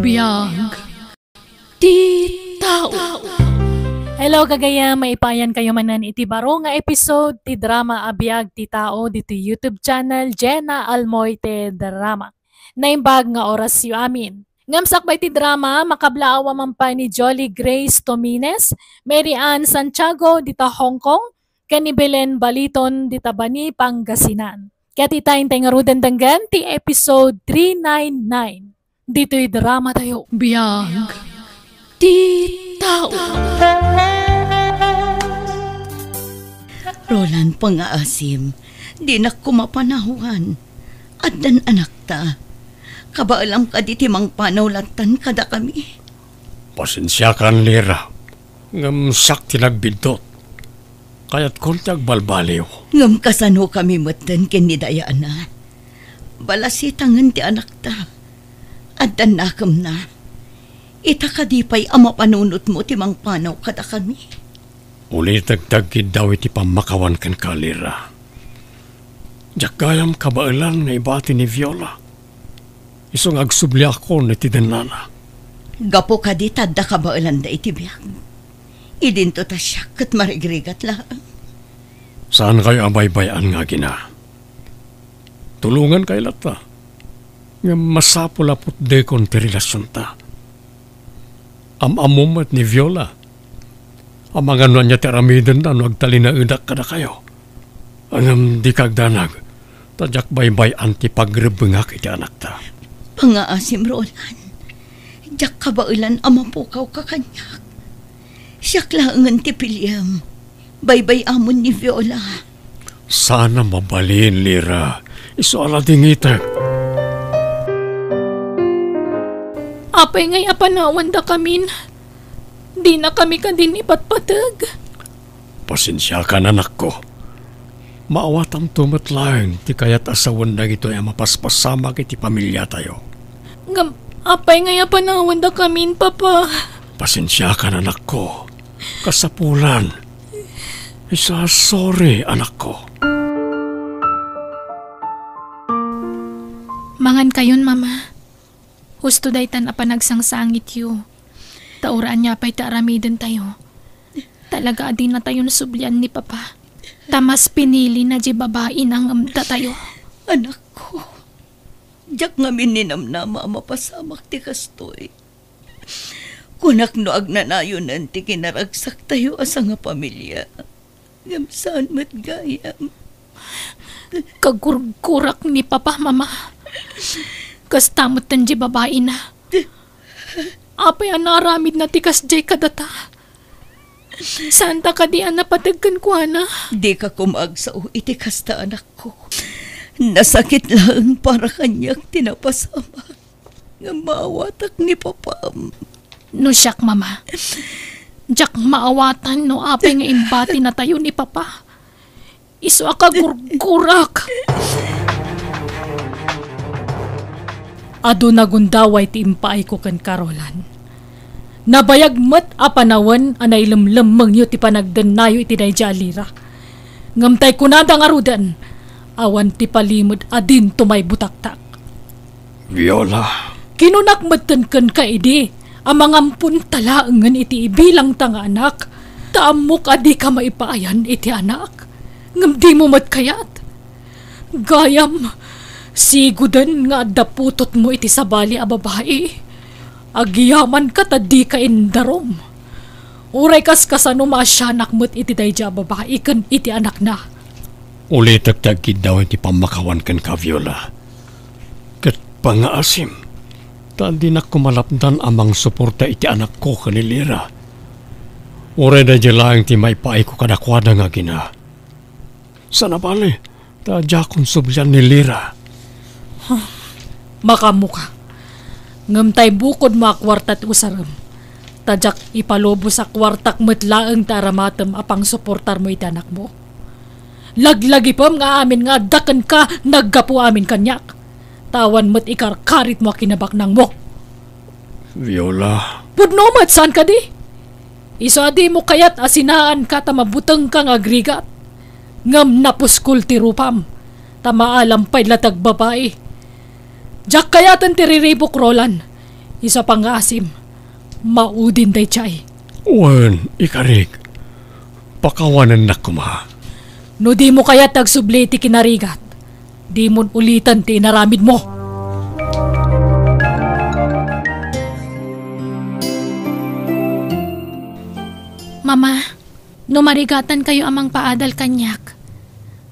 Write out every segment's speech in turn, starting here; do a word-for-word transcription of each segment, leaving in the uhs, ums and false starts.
Biag ti tao. Hello, gagayam. Maipayan kayo manen iti baro nga episode ti drama a Biag ti Tao ditoy YouTube channel, Jenna Almoite Drama. Naimbag nga orasyo amin. Ngem sakbay ti drama, makablaaw a man pay ni Jolly Grace Tomines, Mary Ann Santiago dita Hong Kong, ken ni Belen Baliton dita Bani, Pangasinan. Ket ita, intay ngaruden denggen ti episode three nine nine ditoy drama tayo. Biag ti tao. Roland, pangaasim, dinak koma panawan. Addan anakta. Kabaelam kadi ti mangpanaw lattan kadakami? Pasensiakan, Lira. Ngem siak ti nagbiddut. Kayatkon ti agbalbaliw. Ngem kasanokami metten ken ni Diana? Balasitangen ti anakta. Addan nakemna. Ita kadi pay a mapanunotmo ti mangpanaw kadakami? Ulitek ti agkiddaw iti pammakawan kenka, Lira. Diak gayam kabaelan nga ibati ni Viola. Isu nga agsubliakon iti dennana. Gapu kadi ta adda kabaelanda iti biag. Idinto ta siak ket marigrigat laeng. Saankayo a baybay-an nga agina. Tulongankayo latta. Ngem masapul a putdekon ti relasionta. Am-ammom met ni Viola. Amangan no ania ti aramidenna no agtalinaedak kadakayo. Ngem dika agdanag, ta diak baybay-an ti pagrebbengak iti anakta. Pangaasim, Roland. Diak kabaelan a mapukawka kaniak. Siak laengen ti piliem. Baybay-amon ni Viola. Saan a mabalin, Lira. Isu a ladingitek. Apay ngay a panawandakamin? Dinakami kadin ipatpateg. Pasensiakan, anakko. Maawatanto met laeng ti kayat a sawen dagitoy a mapaspasamak iti pamiliatayo. Ngem apay ngay a panawandakamin, Papa? Pasensiakan, anakko. Kasapulan. Isa, sorry, anakko. Mangankayon, Mama. Husto daytan a panagsangsangittayo. Ta uray ania pay ti aramidentayo, talaga a dinatayon sublian ni Papa. Ta mas pinilina diay babaina ngem datayo. Anakko, diak ngamin ninamnama a mapasamak ti kastoy. Kunak no agnanayonen ti kinaragsaktayo a sangapamilia. Ngem saan met gayam. Kagurgurak ni Papa, Mama. Kasta metten diay babaina. Apay a naaramidna ti kasdiay kadata? Saanta kadi a napateg kenkuana? Dika koma agsao iti kasta, anakko. Nasakit laeng para kaniak ti napasamak. Nga maawatak ni Papam. No siak, Mama, diak maawatan no apay nga imbatinatayo ni Papa. Isu a kagurgurak. Adu nagundaway ti impaayko kenka, Roland. Nabayag met a panawen a nailemlemmengyo ti panagdennayo iti daydiay a Lira. Ngem tay kunada ngaruden, awan ti palimed a dinto maibutaktak. Viola. Kinunak metten kenka idi a mangamponta laengen iti ibilangta nga anak, ta ammok a dika maipaayan iti anak, ngem dimo met kayat. Gayam, sigoden nga adda putotmo iti sabali a babai. Agyamanka ta dika indarum. Uray kaskasano maasianak met iti daydiay a babai ken iti anakna. Ulitek ti agkiddaw iti pammakawan kenka, Viola. Ket pangaasim, ta dinak koma lapdan a mangsuporta iti anakko ken ni Lira. Uray daydiay laeng ti maipaayko kadakuada nga agina. Saan a bale, ta diakon sublian ni Lira. Huh, makaammoka. Ngem tay bukodmo a kuarta ti usarem, ta diak ipalubos a kuartak met laeng ti aramatem a pangsuportarmo iti anakmo. Laglagipem nga amin nga adda kenka naggapu amin kaniak, ta awan met ikarkaritmo a kinabaknangmo. Viola. Pudno met, saan kadi? Isu a dimo kayat a sinaanka ta mabutengka nga agrigat. Ngem napuskol ti rupam, ta maalam pay la ti agbabai. Diak kayaten ti riribuk, Roland. Isu a pangngaasim, maudin daydiay. Wen, ikarik, pakawanennak koma. No dimo kayat agsubli iti kinarigat, dimon uliten ti inaramidmo. Mama, no marigatankayo a mangpaadal kaniak,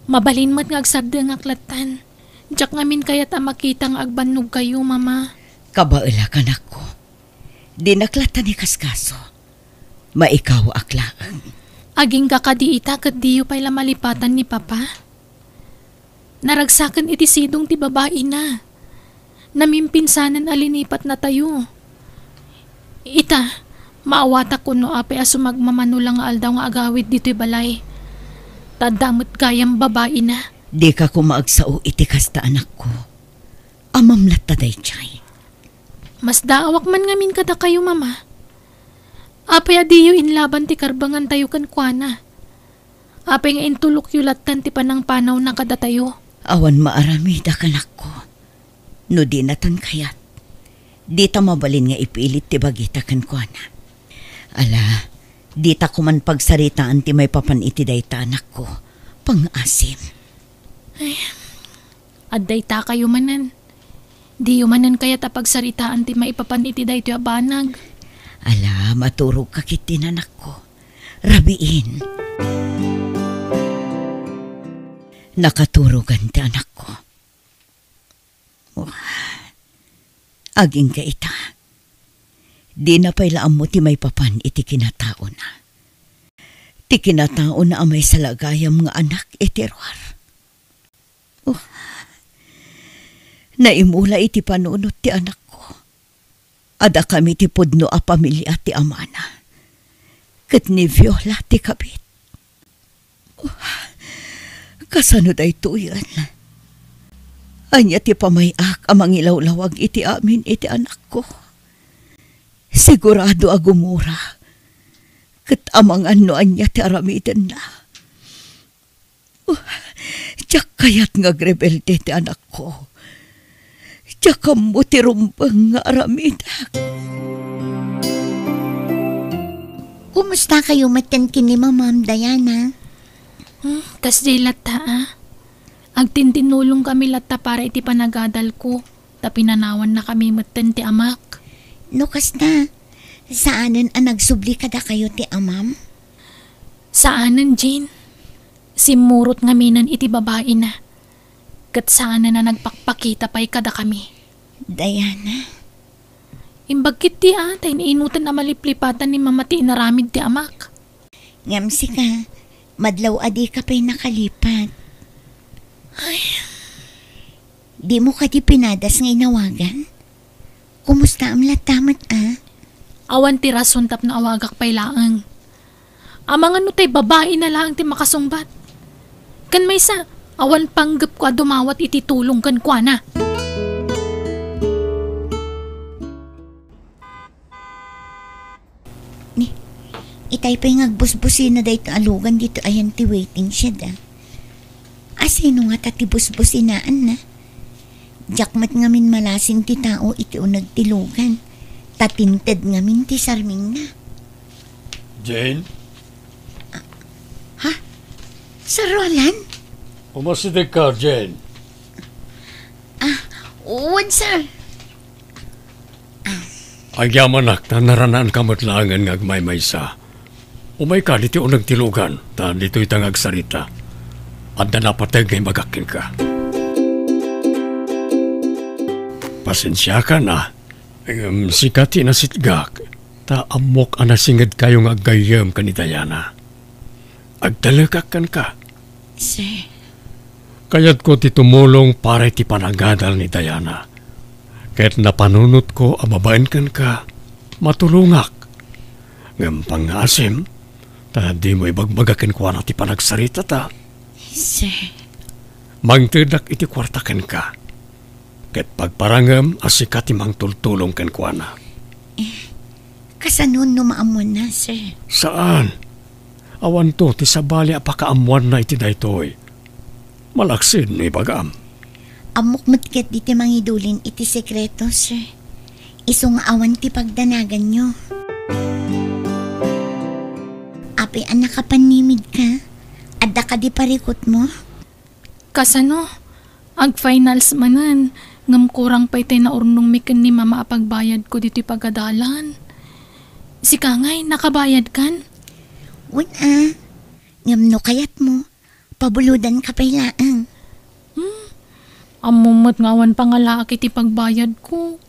mabalin met nga agsardengak lattan. Diak ngamin kayat a makita nga agbannogkayo, Mama. Kabaelak, anakko. Dinak lattan ikaskaso. Maikawaak laeng. Agingga kadi ita ket diyo pay la malipatan ni Papa? Naragsaken iti sidong ti babaina. Namimpinsanen a linipatnatayo. Ita, maawatak no apay a sumagmamano la nga aldaw nga agawid ditoy balay. Ta adda met gayam babaina. Dika koma agsao iti kasta, anakko. Amam latta daydiay. Masdaawak man ngamin kadakayo, Mama. Apay a diyo inlaban ti karbangantayo kenkuana? Apay nga intulokyo lattan ti panangpanawna kadatayo? Awan maaramidak, anakko. No dinatan kayat, dita mabalin nga ipilit ti bagita kenkuana. Ala, dita koman pagsaritaan ti maipapan iti dayta, anakko. Pangngaasim. Ay, adda itakayo manen. Diyo manen kayat a pagsaritaan ti maipapan iti daytoy a banag. Ala, maturogka ketdin, anakko. Rabiin. Nakaturogan ti anakko. Agingga ita. Dina pay la ammo ti maipapan iti kinataona. Ti kinataona a maysa la gayam nga anak iti ruar. Oh, naimula iti panunot ti anakko. Adda kami ti pudno a pamilia ti amana. Ket ni Viola ti kabit. Oh, kasano daytoyen? Ania ti pamay-ak a mangilawlawag iti amin iti anakko? Sigurado a gumura. Ket amangan no ania ti aramidenna. Oh, diak kayat nga agrebelde ti anakko. Diak ammo ti rumbeng nga aramidak. Kumustakayo metten ken ni Mamam, Diana? Hmm, kasdiay latta, a. Agtintinnulongkami latta para iti panagadalko, ta pinanawannakami metten ti amak. No kasta, saanen a nagsubli kadakayo ti amam? Saanen, Jane. Simmurot ngaminen iti babaina, ket saanen a nagpakpakita pay kadakami. Diana? Imbag ketdi a, ta iniinuten a maliplipatan ni Mama ti inaramid ti amak. Ngem sika, madlaw a dika pay nakalipat. Ay. Dimo kadi pinadas nga inawagan? Kumustaam latta met, a? Awan ti rason tapno awagak pay laeng. Amangan no tay babaina laeng ti makasungbat. Ken maysa, awan panggepko a dumawat iti tulong kenkuana. Ni, itay pay nga agbusbusina daytoy a lugan ditoy ayan ti waiting shed, a. Asino ngata ti busbusinaanna? Diak met ngamin malasin ti tao iti uneg ti lugan, ta tinted ngamin ti sarmingna. Jane? Ha? Sir Roland? Umasidegka, Jane. Ah, wen, sir. Agyamanak ta naranaanka met laengen nga agmaymaysa. Umayka ditoy uneg ti lugan, ta ditoyta nga agsarita. Adda napateg nga imbagak kenka. Pasensiakan, a. Ngem sika ti nasitgak, ta ammok a nasingedkayo nga aggayyem ken ni Diana. Agtalekak kenka. Sir. Kayatko ti tumulong para iti panagadal ni Diana. Ket napanunotko a babaen kenka, matulongak. Ngem pangngaasim, ta dimo ibagbaga kenkuana ti panagsaritata. Sir. Mangtedak iti kuarta kenka. Ket pagparangem a sika ti mangtultulong kenkuana. Eh, kasano no maammoanna, sir? Saan. Awanto ti sabali a pakaammoanna iti daytoy. Malaksid no ibagam. Ammok met ketdi ti mangidulin iti sekreto, sir. isu nga awan ti pagdanaganyo. Apay a nakapannimidka? Adda kadi parikutmo? Kasano? Ag-finals manen, ngem kurang pay tay naurnongmi ken ni Mama a pagbayadko ditoy pagadalan. Sika ngay, nakabayadkan? Wen a, ngem no kayatmo, pabulodanka pay laeng. Hmm? Ammom met nga awan pangalaak iti pagbayadko.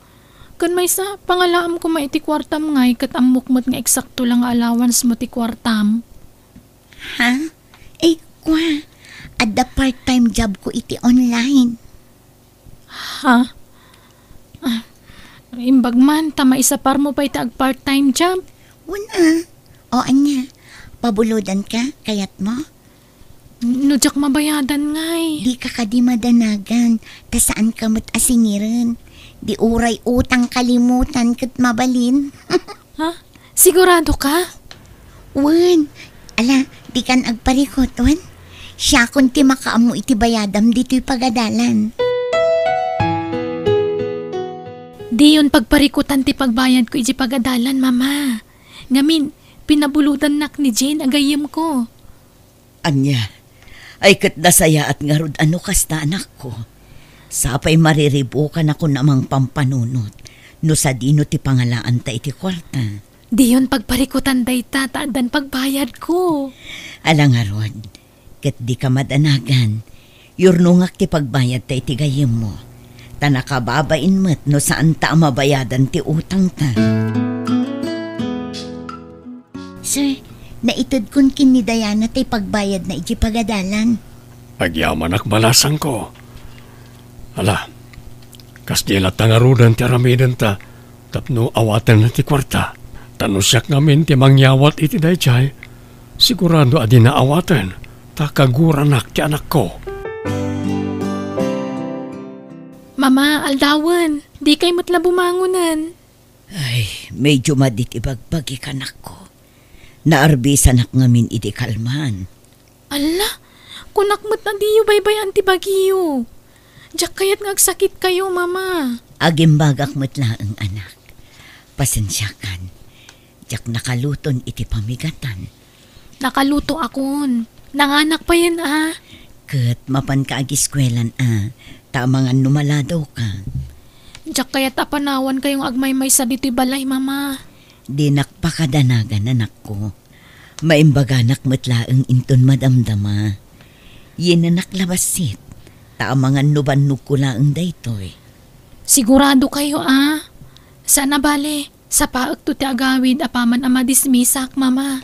Ken maysa, pangalaam koma iti kuartam ngay ket ammok met nga eksakto la nga allowance mo ti kuartam. Ha? Ay, kua, adda part-time job ko iti online. Ha? Ah, imbag man, ta maisaparmo pay ti ag-part-time job. Wen a. O ania, pabulodanka, kayatmo? No diak mabayadan ngay. Dika kadi madanagan, ta saanka met a singiren. Di uray utang kalimutan ket mabalin. Ha? Sigurado ka? Wen. Ala, dikan agparikut, wen? Siakon ti makaammo iti bayadam ditoy pagadalan. Diyon pagparikutan ti pagbayadko iti pagadalan, Mama. Ngamin, pinabulodannak ni Jane a gayyemko. Ania? Ay, ket nasayaat ngarud a no kasta, anakko. Sapay mariribukan a kunam a mangpampanunot no sadino ti pangalaanta iti kuarta. Diyon pagparikutan dayta ta addan pagbayadko. Ala ngarud, ket dika madanagan. Yurnongak ti pagbayadta iti gayyemmo. Ta nakababain met no saanta a mabayadan ti utangta. Sir, naitedkon ken ni Diana ti pagbayadna iti pagadalan. Agyamanak, balasangko. Ala, kasdi latta ngaruden ti aramidenta tapno awatenna ti kuarta. Ta no siak ngamin ti mangyawat iti daydiay, sigurado a dina awaten, ta kaguranak ti anakko. Mama, aldawen, dikay met la bumangonen. Ay, medyo madi ti bagbagik, anakko. Naarbisanak ngamin idi kalman. Alla, kunak met a diyo baybay-an ti bagiyo. Diak kayat nga agsakitkayo, Mama. Agimbagak met laeng, anak. Pasensiakan. Diak nakaluton iti pamigatan. Nakalutoakon. Nanganak payen a. Ket mapanka agiskuelan a, ta amangan no maladawka. Diak kayat a panawankayo nga agmaymaysa ditoy balay, Mama. Dinak pakadanagan, anakko. Maimbaganak met laeng inton madamdama. Yinanak la bassit, ta amangan no bannogko laeng daytoy. Siguradokayo a? Saan a bale, sapaekto ti agawid apaman a madismisak, Mama.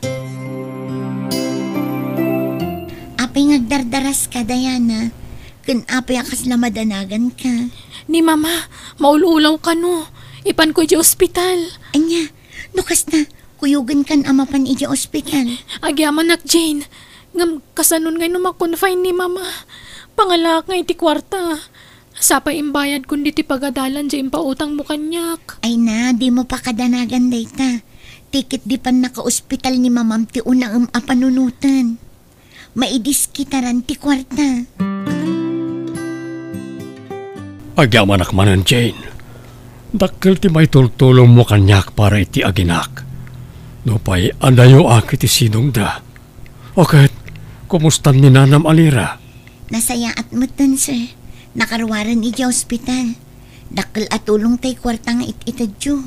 Apay nga agdardaraska, Diana? Ken apay a kasla madanaganka? Ni Mama, maul-ulaw kano. Ipanko idiay ospital. Ania, no kasta, kuyogenkan a mapan idiay ospital. Agyamanak, Jane. Ngem kasanon ngay no ma-confine ni Mama? Pangalaak nga iti kuarta. Sapay imbayadkon ditoy pagadalan diay impautangmo kaniak. Ay na, dimo pakadanagan dayta. Ti ket di pannakaospital ni Mamam ti unaem a panunoten. Maidiskitaran ti kuarta. Agyamanak manen, Jane. Dakkel ti maitultulongmo kaniak para iti aginak. Nupay adayoak iti sidongda. O ket, kumustan ni nanam a Lira? Nasayaat metten, sir. Nakaruaren idiay ospital. Dakkel a tulong tay kuarta nga it-itedyo.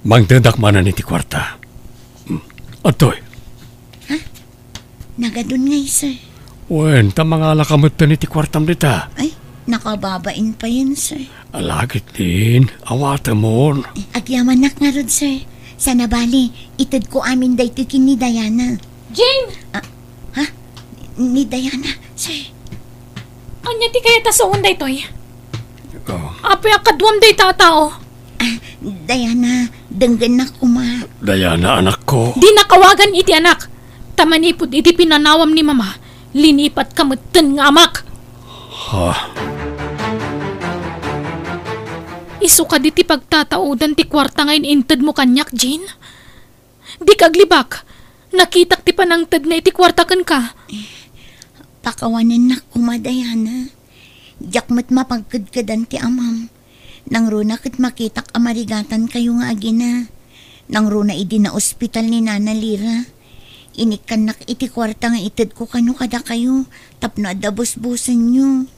Mangtedak manen iti kuarta. Hmm. Adtoy. Ha? Nagadun ngay, sir. Wen, ta mangalaka metten iti kuartam dita. Ay, nakababain payen, sir. Alagitnin, awatemon. Agyamanak ngarud, sir. Sana bali, itedko amin daytoy ken ni Diana. Jane! Ah, ha? Ni Diana, sir. Ania ti kayat a sawen daytoy? Oh. Apay a kaduam dayta a tao? Ah, Diana, denggennak koma. Diana, anakko. Dinak awagan iti anak. Ta manipud iti pinanawam ni Mama, linipatka metten nga amak. Ha? Isu kadi ti pagtataodan ti kuarta nga in-intedmo kaniak, Jane? Dika aglibak. Nakitak ti panangtedna iti kuarta kenka. Pakawanennak koma, Diana. Diak met mapagkedkedan ti amam. Nangruna ket makitak a marigatankayo nga agina. Nangruna idi naospital ni Nana Lira, inikkannak iti kuarta nga itedko kano kadakayo tapno adda busbusenyo.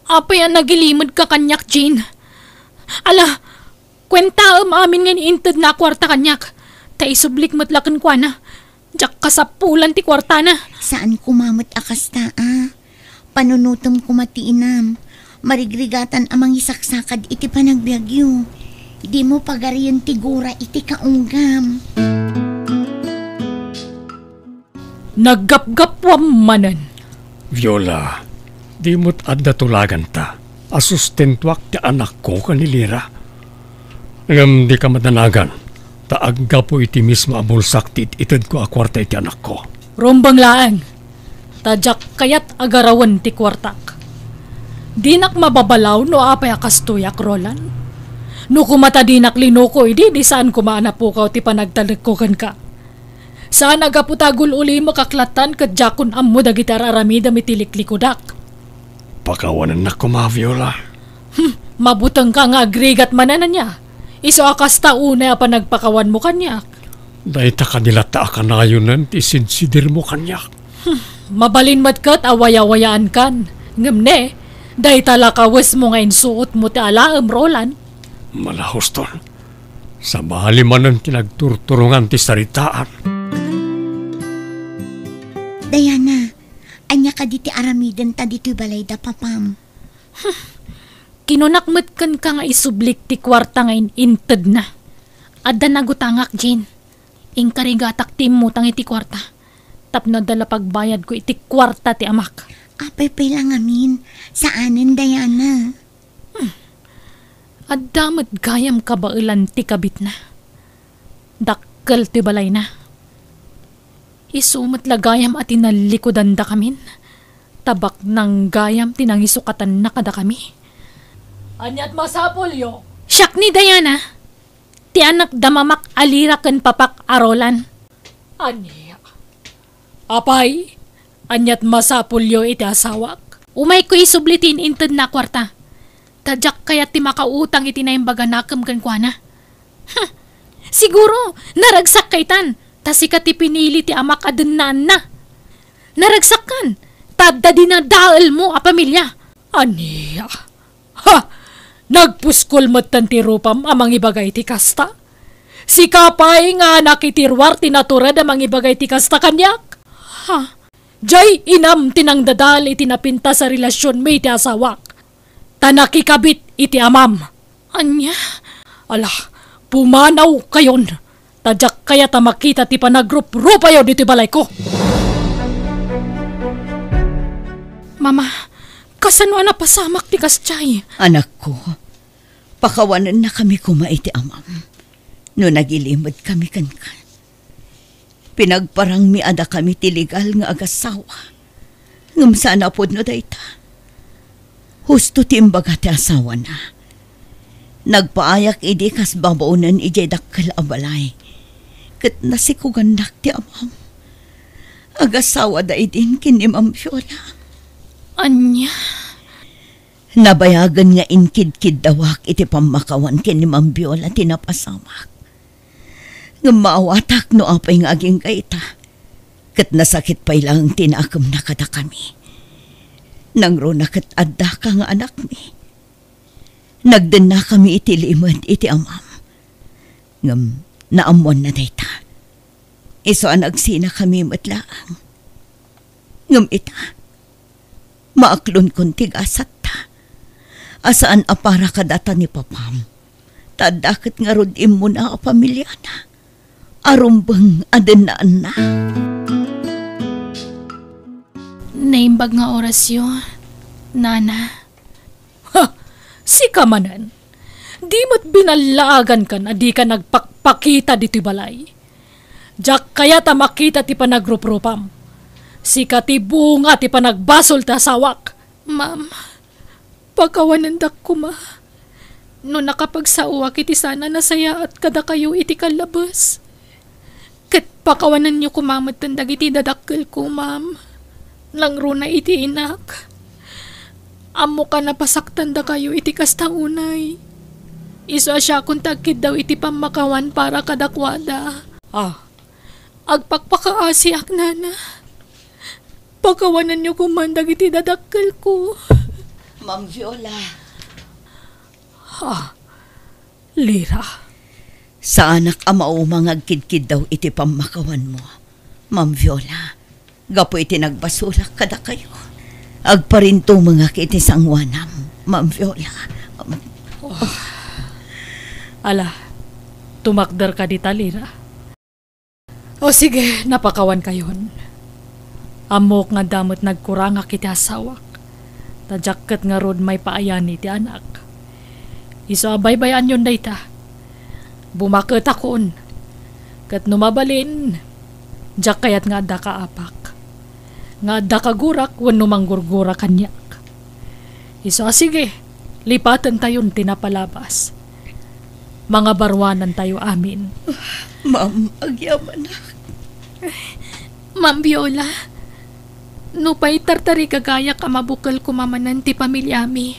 Apay a nagilimedka kaniak, Jean? Ala, kuentaem amin nga inintedna a kuarta kaniak, ta isublik met la kenkuana. Diak kasapulan ti kuartana. Saan koma met a kasta, a. Panunotem koma ti inam. Marigrigatan a mangisaksakad iti panagbiagyo. Dimo pagarien ti gura iti kaunggam. Naggapgapuam manen. Viola, di met adda tulaganta a sustentuak ti anakko ken ni Lira. Ngem dika madanagan, ta aggapu iti mismo a bulsak ti it-itedko a kuarta iti anakko. Rumbeng laeng, ta diak kayat a garawen ti kuartak. Dinak mababalaw no apay a kastoyak, Roland. No koma ta dinak linuko idi, di saan koma a napukaw ti panagtalekko kenka. Saan a gapu ta agul-ulimek a klatan ket diakon ammo dagiti ar-aramidem iti liklikudak. Pakawanennak koma, Viola. Hmm, mabutengka nga agrigat manen, ania? Isu a kasta unay a panagpakawanmo kaniak. Dayta kadi latta a kanayonen ti sinsidirmo kaniak. Hmm, mabalin met ket a wayawayaankan. Ngem ne, dayta la kawesmo nga insuotmo ti alaem, Roland. Malahuston. Sabali manen ti nagturturongan ti saritaan. Diana, ania kadi ti aramidenta ditoy balay da papam? Kinunak met kenka nga isublik ti kuarta nga in-intedna. Adda nagutangak, Jean. Inkarigatak ti immutang iti kuarta tapno adda la pagbayadko iti kuarta ti amak. Apay pay la ngamin, saanen, Diana. Hmm. Adda met gayam kabaelan ti kabitna. Dakkel ti balayna. Isu met la gayam a tinallikudandakamin. Tabaknang gayam ti nangisukatanna kadakami. Aniat masapulyo? Siak ni Diana, ti anak da mamak a Lira ken papak a Roland. Ania? Apay, aniat masapulyo iti asawak? Umayko isubli ti in-intedna a kuarta. Ta diak kayat ti makautang iti naimbaganakem kenkuana. Huh! Siguro, naragsak kaytan, ta sika ti pinili ti amak a dennaanna. Naragsakkan, ta adda dinadaelmo a pamilia. Ania? Ha! Nagpuskol metten ti rupam a mangibaga iti kasta? Sika pay nga anak iti ruar ti natured a mangibaga iti kasta kaniak? Ha! Diay inam ti nangdadael iti napintas a relasionmi iti asawak, ta nakikabit iti amam. Ania? Ala, pumanawkayon, ta diak kayat a makita ti panagruprupayo ditoy balayko. Mama, kasano a napasamak ti kasdiay? Anakko, pakawanennakami koma iti amam no nagilimedkami kenka. Pinagparangmi a dakami ti legal nga agassawa. Ngem saan a pudno dayta. Husto ti imbaga ti asawana. Nagpaayak idi kas babaonen idiay dakkel a balay. Ket nasikugannak ti amam. Agassawada idin ken ni Ma'am Viola. Ania? Nabayagen nga inkidkiddawak iti pammakawan ken ni Ma'am Viola ti napasamak. Ngem maawatak no apay nga agingga ita, ket nasakit pay laeng ti nakemna kadakami. Nangruna ket addaka nga anakmi. Nagdennakami iti limed iti amam. Ngem naammoanna dayta. Isu a nagsinakami met laeng. Ngem ita, maaklonkon ti gasatta a saan a para kadata ni papam. Ta adda ket ngarud immuna a pamiliana a rumbeng a dennaanna. Naimbag nga orasyo, Nana. Ha! Sika manen. Di met binallaagankan a dika nagpakpakita ditoy balay. Diak kayat a makita ti panagruprupam. Sika ti bunga ti panagbasol ti asawak. Ma'am, pakawanendak koma no nakapagsaoak iti saan a nasayaat kadakayo iti kallabes. Ket pakawanenyo koma metten dagiti dadakkelko, ma'am. Nangruna iti inak. Ammok a napasaktandakayo iti kasta unay. Isu a siakon ti agkiddaw iti pammakawan para kadakuada. Ah, agpakpakaasiak, nana. Pakawanenyo koman dagiti dadakkelko. Ma'am Viola. Ah, Lira. Saanak a mauma nga agkidkiddaw iti pammakawanmo, Ma'am Viola. Gapu iti nagbasolak kadakayo, agparintumengak iti sangoanam, Ma'am Viola. Ala, tumakder ka dita, Lira. O sige, napakawankayon. Ammok nga adda met nagkurangak iti asawak. Ta diak ket ngarud maipaayani ti anak. Isu a baybay-anyon dayta. Bumaketakon. Ket no mabalin, diak kayat nga adda kaapak. Nga adda kagurak wenno manggurgura kaniak. Isu a sige, lipatentayon ti napalabas. Mangabaruanantayo amin. Ma'am, agyamanak. Ma'am Viola, nupay tartarigagayak a mabukel koma manen ti pamiliami,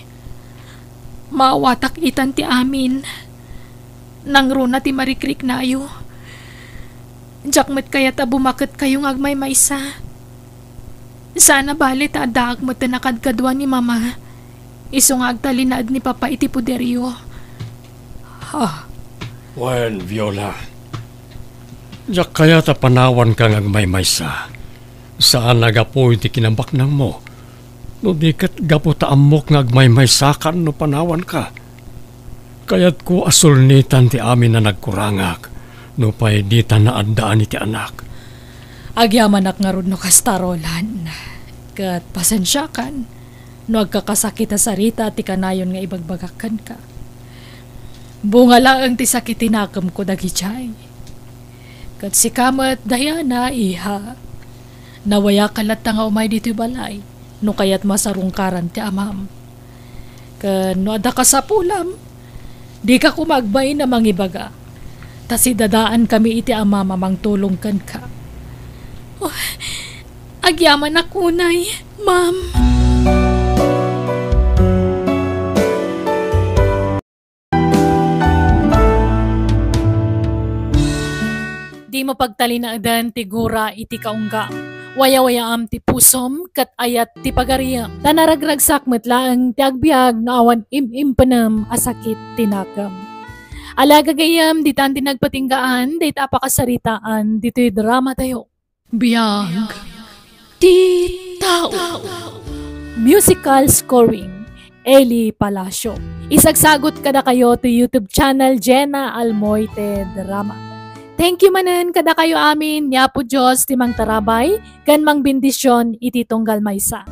maawatak itan ti amin. Nangruna ti marikriknayo. Diak met kayat a bumaketkayo nga agmaymaysa. Saan a bale ta addaak met ti nakadkadua ni Mama, isu nga agtalinaed ni Papa iti poderyo. Ah. Wen, Viola, diak kayat a panawanka nga agmaymaysa. Saan a gapu iti kinabaknangmo, no di ket gapu ta ammok nga agmaymaysakan no panawanka. Kayatko a sulnitan ti amin a nagkurangak, nupay dita naaddaan iti anak. Agyamanak ngarud no kasta, Roland. Ket pasensiakan no agkakasakit a sarita ti kanayon nga ibagbagak kenka. Bunga laeng ti sakit ti nakemko dagidiay. Ket sika met, Diana, iha. Nawayakan latta nga umay ditoy balay, no kayatmo a sarungkaran ti amam. Ken no adda kasapulam, dika koma agbain a mangibaga, ta sidadaankami iti amam a mangtulong kenka. Oh, agyamanak unay, ma'am. Dimo pagtalinaedan ti gura iti kaunggam. Wayawayaam ti pusom ket ayat ti pagariyem. Ta naragragsak met laeng ti agbiag no awan im-impenem a sakit ti nakem. Ala, gagayyem, ditan ti nagpatinggaan dayta a pakasaritaan ditoy dramatayo. Biag ti tao. Musical scoring, Eli Palacio. Isagsagut kadakayo ti YouTube channel Jenna Almoite Drama. Thank you manen kadakayo amin, ni Apo Dios ti mangtarabay ken mangbendisyon iti tunggal maysa.